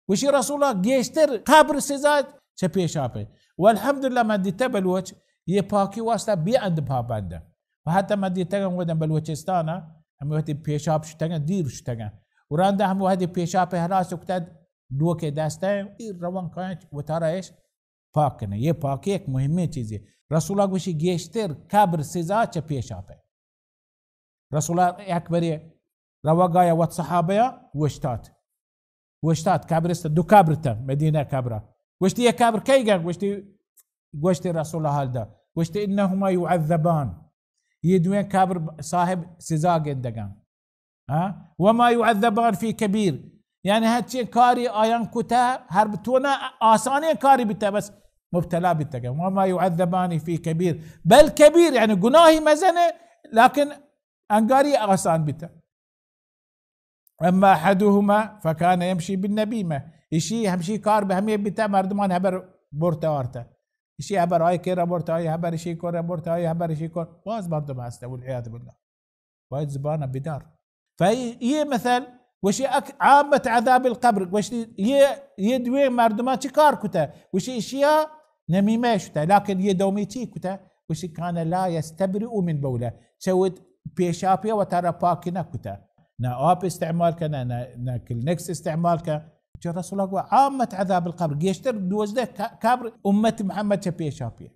گوشی رسول اللہ گیشتر قبر سزا چہ پیشاپے. والحمدللہ من دیتہ بلوچ یہ پاکی واسطہ بے اند پابندہ. و حتی من دیتگم گودن بلوچستان ہمے وقتی پیشاپ شتگن، دیر شتگن. و رندا ہمے وقتی پیشاپ حلاس کتہ، ڈوکے دستہ، ای روان کائیں وتارا اش پاک کنه. یہ پاکی ایک مهمه چیزی. رسول اللہ گوشی گیشتر قبر سزا چہ پیشاپے. رسول اللہ اکبری روگایا وت صحابہ یا وشتات. وشتات قبرست، دو قبر تا مدینہ قبرہ. گوشتی یہ قبر کئی گا؟ گوشتی، گوشتی رسول اللہ حال دا. گوشتی انہما یعذبان. یہ دویں قبر صاحب سزا گندگان. ہاں؟ وما یعذبان فی کبیر. یعنی ہر چی کاری آیان کتا، ہر تونا آسانی کاری بیتا، بس مبتلا بیتگن. وما یعذبان فی کبیر. بل کبیر، یعنی گناہی مزنه، لیکن انگاری آسان بیتا. اما احدهما فکان یمشی بالنمیمه. اشی ہمشی کار بہ ہمے بیتا، مردمان ہبر برتا آرتا. اشی ہبر آئی کرا برتا، آئی ہبر اشی کرا برتا، آئی ہبر اشی کرا. باز مردم ہستا، والعیاذ باللہ. باید زبان بدار. فای یہ مثل گوشی اک عامت عذاب القبر. گوشتی یہ، یہ دوی مردمان چی کار کتا؟ گوشی اشیا نمیمه شتا، لیکن یہ دومی چی کتا؟ گوشی کان لا یستبرئ من بوله. چود پیشاپی وتارا پاکی نکتا. نہ آپ استعمال کن، نہ، نہ، نہ کلینکس استعمال کن. چہ رسول اللہ گو عامت عذاب القبر، گیشتر دوزدہ ق-، قبر امت محمد چہ پیشاپی.